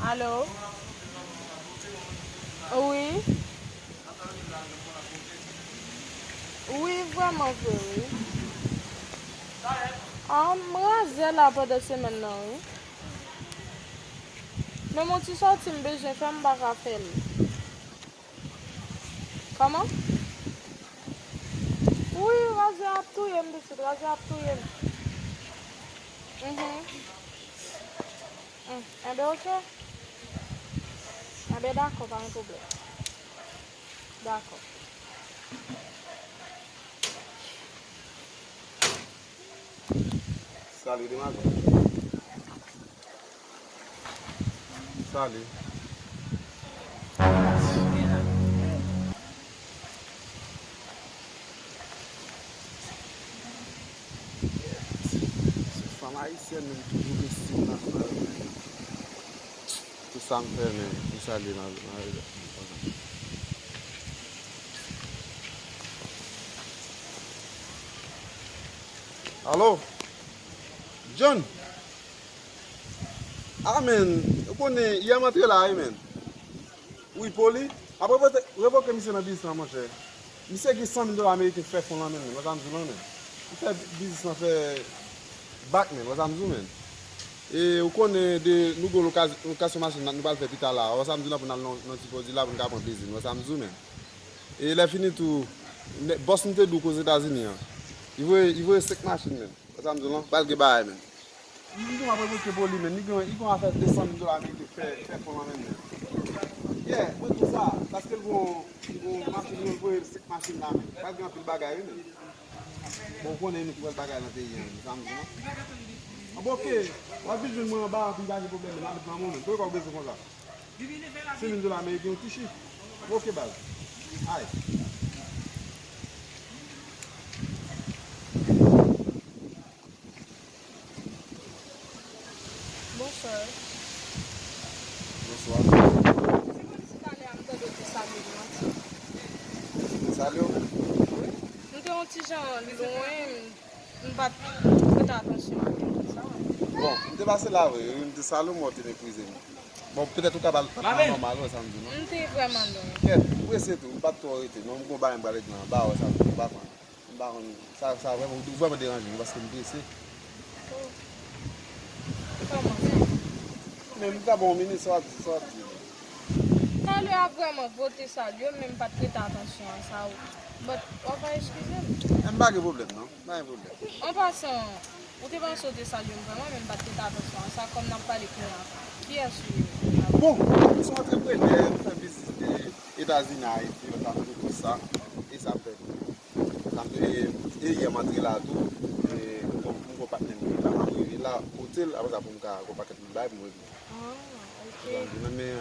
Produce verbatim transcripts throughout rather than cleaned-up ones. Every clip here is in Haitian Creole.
Alo? Wi. Wi, vrèman vre, wi. Ah, m razè la pandan semèn nan, wi. Men yon ti sòti m bezwen fè, m pa ka fè l. Kòman? Wi, razè ap touye m pitit, razè ap touye m. Mhm. Mm, enben, oke. Enben, dakò, pa gen pwoblèm. Dakò. Salut, demoiselle. Salut. Se fanm ayisyèn menm toujou gen stil nan fanm yo menm. Tout sa m fè, men, m salye nan, nan. Alo? John? Ah, men, ou konnen, yè m antre la, wi, men. Wi, Poli. M ap revoke, revoke misye nan biznis lan, monchè. Misye gen san mil dola ameriken fè fon lan men, men. Wè sa m di w lan, men. Li fè biznis lan fè bak, men. Wè sa m di w, men. E ou konnen de nou gen lokaz-, lokasyon machin nan nou pral fè pita la. Wè sa m di w lan pou n al nan, nan ti pwodui la pou n ka pran plezi n. Wè sa m di w, men. E lè fini tou, nè-, bòs m te di w k Ozetazini an. Li voye, li voye senk machin, men. Wè sa m di w lan? Pral gen bagay, men. M di w m ap revoke Poli, men. Li gen, li gen yon afè de san mil dola ameriken fè, fè fon lan men, men. Yeah, mwen di w sa, paske l gon, l gon machin, l voye senk machin la, men. Pral gen anpil bagay, wi, men. Bon, ou konnen nou ki pral bagay nan peyi an, sa m di w. Anben, oke. W ap vin jwenn mwen anba, anpil bagay pwoblèm, men m ap vin nan moman. Pou yo ka w bezwen konsa. Senk mil dola ameriken, yon ti chif. Anben, oke, baz. Ay. Bonswa. Bonswa. Se kòmsi talè a m tande w te salye m, manti. M te salye w? Wi. M te yon ti jan lwen, m, m pa t prete atansyon ak ou, tout sa. Bon, m te pase la vre, wi, m te salye w, men w te meprize m. Bon, petèt ou ka pale nòmal, wè sa m di w, non? M te vrèman lwen. Kèt, ou prese tou, m pa t twò rete, non, m gon bagay m pral regle anba, wè sa m di w, ou pa konn. M pa konn, sa, sa vrèman, ou vrèman deranje m, paske m prese. Oh. Kòman sa? Men m ka ba w yon minit, sa w ap di, sa w ap di. Talè a vrèman vre w te salye m, men m pa t prete atansyon a sa, w, but w ap eskize m. Men m pa gen pwoblèm, non. Pa gen pwoblèm. An pasan, ou te panse w te salye m vrèman, men m pa t prete atansyon a sa, kòm n ap pale kounye a. Kiyès ou ye? Bon, m se yon antreprenè, m fè biznis de Etazini a Ayiti, yo t ap pran tout sa, e sa m fè. Sa m, e, e yè m antre la tou, e, m gon, m gon patnè m ki la, m ap rive la, otel, apre sa pou m ka gon pakèt moun bay pou m rive. Ah, ok. Nan men,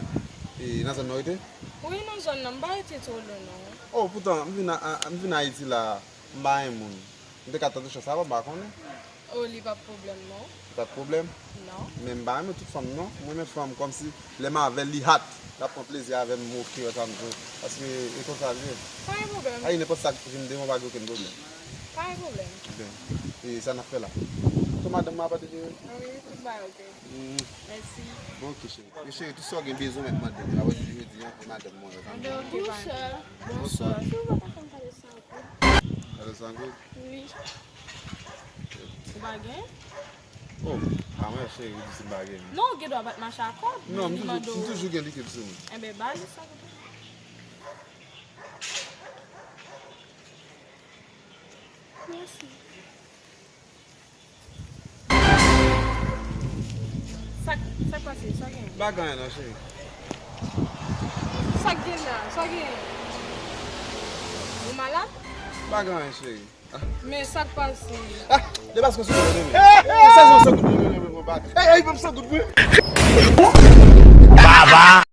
e, nan zòn nan w rete? Wi, nan zòn nan, m pa rete twò lwen, non. Oh, poutan, m vin a, a, m vin Ayiti la, m pa gen moun. M te ka tante chans avan, m pa konnen. Oh, li p ap pwoblèm, non. Li p ap pwoblèm? Non. Men m pa renmen tout fanm, non. Mwen renmen fanm kòmsi lè m avè l, li hot. L ap pran plezi avè m, oke, wè sa m di w. Paske e konsa l ye. Pa gen pwoblèm. Ay, nenpòt sa k vin devan, pa gen okenn pwoblèm. Pa gen pwoblèm. Byen. E sa n ap fè la? Tonton madanm mwen ap ap deje. Wi, tout bagay oke. Mm. Mèsi. Bon, oke, cheri. E cheri, tout sa w gen bezwen, mèt mande m. Apre di jodi a, e madanm mwen, wè sa m di w. Anben, oke, pa gen pwoblèm. Bonswa. Bonswa. Si w pa ta fè m pale san goud. Pale san goud? Wi. Ou pa gen? Oh, pa mwen, cheri, ou di si m pa gen. Non, ou gen dwa pa t mache ak kòb, men li mande w. Non, m toujou, m toujou gen likid sou mwen. Enben, ba li san goud. Mèsi. Sa k, sa k pase? Sa gen? M pa gen anyen non, cheri. Sa k gen la? Sa gen? Ou malad? M pa gen anyen, cheri. Men sa k pase? Ah, depaske sou mwen, men. Ou sezi yon san goud mwen, men, men, men, men. Ey, ey, ban m san goud mwen. Baba!